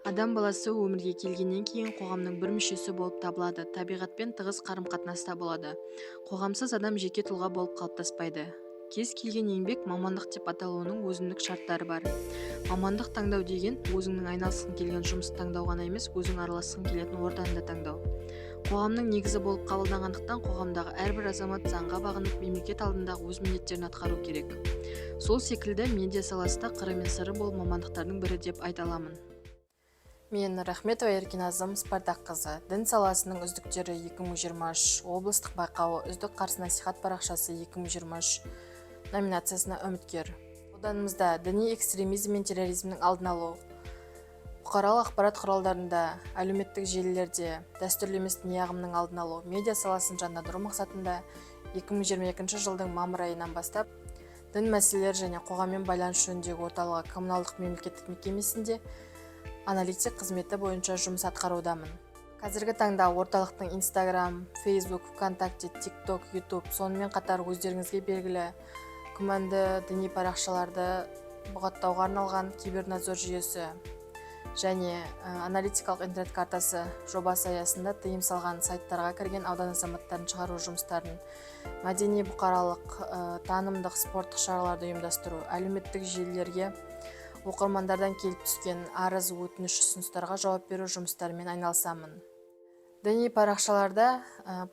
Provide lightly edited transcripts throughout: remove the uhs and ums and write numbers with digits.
Адам баласы өмірге келгеннен кейін қоғамның бір мүшесі болып табылады, табиғатпен тығыз қарым-қатынаста болады. Қоғамсыз адам жеке тұлға болып қалыптаспайды. Кез келген еңбек мамандық деп аталуының өзіндік шарттары бар. Мамандық таңдау деген өзіңнің айналысқың келген жұмысты таңдау ғана емес, өзің араласқың келетін ортаны да таңдау. Қоғамның негізі болып қабылданғандықтан, қоғамдағы әрбір азамат заңға бағынып, мемлекет алдындағы өз міндеттерін атқару керек. Сол секілді медиа саласы да қыры мен сыры мол мамандықтардың бірі деп айта аламын. Мен, Рахметова Еркіназым Спартаққызы, дін саласының үздіктері 2023 облыстық байқауы «Үздік қарсы насихат парақшасы 2023» номинациясына үміткер. Ауданымызда діни экстремизм мен терроризмнің алдын алу, бұқаралық ақпарат құралдарында, әлеуметтік желілерде дәстүрлі емес діни ағымның алдын алу, медиа саласын жандандыру мақсатында 2022 жылдың мамыр айынан бастап Дін мәселелері және қоғаммен байланыс жөніндегі орталығы коммуналдық мемлекеттік мекемесінде аналитик қызметі бойынша жұмыс атқарудамын. Қазіргі таңда орталықтың Инстаграм, Фейсбук, ВКонтакте, Тикток, Ютуб, сонымен қатар өздеріңізге белгілі күмәнді діни парақшаларды бұғаттауға арналған кибернадзор жүйесі және аналитикалық интернет картасы жобасы аясында тыйым салған сайттарға кірген аудан азаматтарын шығару жұмыстарын, мәдени, бұқаралық, танымдық, спорттық шараларды ұйымдастыру, әлеуметтік желілерге оқырмандардан келіп түскен арыз, өтініш, ұсыныстарға жауап беру жұмыстарымен айналысамын. Діни парақшаларда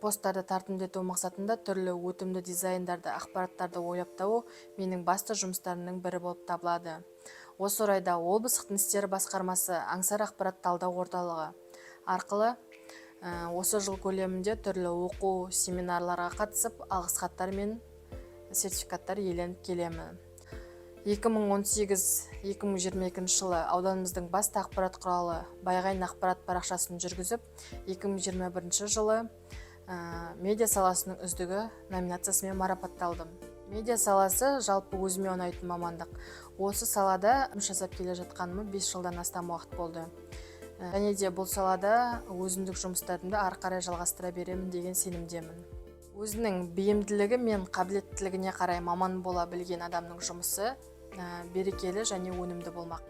посттарды тартымды ету мақсатында түрлі өтімді дизайндарды, ақпараттарды ойлап табу менің басты жұмыстарымның бірі болып табылады. Осы орайда облыстық дін істері басқармасы Аңсар ақпарат талдау орталығы арқылы осы жыл көлемінде түрлі оқу, семинарларға қатысып, алғыс хаттар мен сертификаттар иеленіп келемін. 2018-2022 жылы ауданымыздың басты ақпарат құралы «Байғанин ақпарат» парақшасын жүргізіп, 2021 жылы «Медиа саласының үздігі» номинациясымен марапатталдым. Медиа саласы жалпы өзіме ұнайтын мамандық. Осы салада жұмыс жасап келе жатқаныма 5 жылдан астам уақыт болды. Және де бұл салада өзіндік жұмыстарымды ары қарай жалғастыра беремін деген сенімдемін. Өзінің бейімділігі мен қабілеттілігіне қарай маман бола білген адамның жұмысы берекелі және өнімді болмақ.